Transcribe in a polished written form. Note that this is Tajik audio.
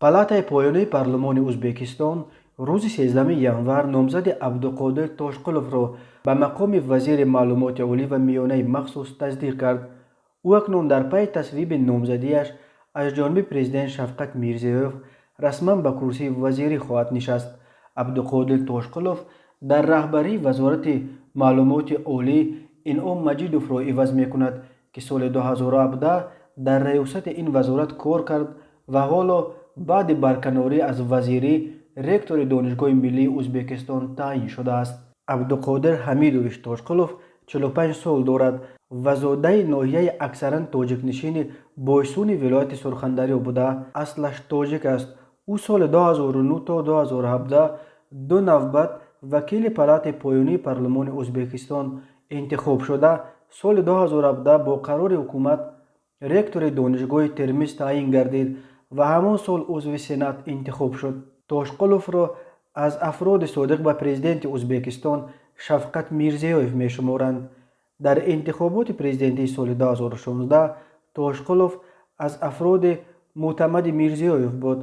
Палатаи поёнии парлумони Ӯзбекистон рӯзи 13 январ номзади Абдуқодир Тошқуловро ба мақоми вазири маълумоти олӣ ва миёнаи махсус тасдиқ кард. Ӯ акнун дар пайи тасвиби номзадиаш аз ҷониби президент Шавкат Мирзиёев расман ба курсии вазирӣ хоҳад нишаст. Абдуқодир Тошқулов дар раҳбарии Вазорати маълумоти олӣ Инъом Маҷидовро иваз мекунад, ки соли 2017 дар раёсати ин вазорат кор кард ва ҳоло баъди барканорӣ аз вазирӣ ректори Донишгоҳи миллии Ӯзбекистон таъин шудааст. Абдуқодир Ҳамидович Тошқулов 45 сол дорад ва зодаи ноҳияи аксаран тоҷикнишини Бойсуни вилояти Сурхандарё буда, аслаш тоҷик аст. Ӯ соли 2009 то 2017 ду навбат вакили палатаи поёнии парлумони Ӯзбекистон интихоб шуда, соли 2017 бо қарори ҳукумат ректори Донишгоҳи Термиз таъин гардид ва ҳамон сол узви Сенат интихоб шуд. Тошқуловро аз афроди содиқ ба президенти Ӯзбекистон Шавкат Мирзиёев мешуморанд. Дар интихоботи президентии соли 2016 Тошқулов аз афроди мӯътамади Мирзиёев буд.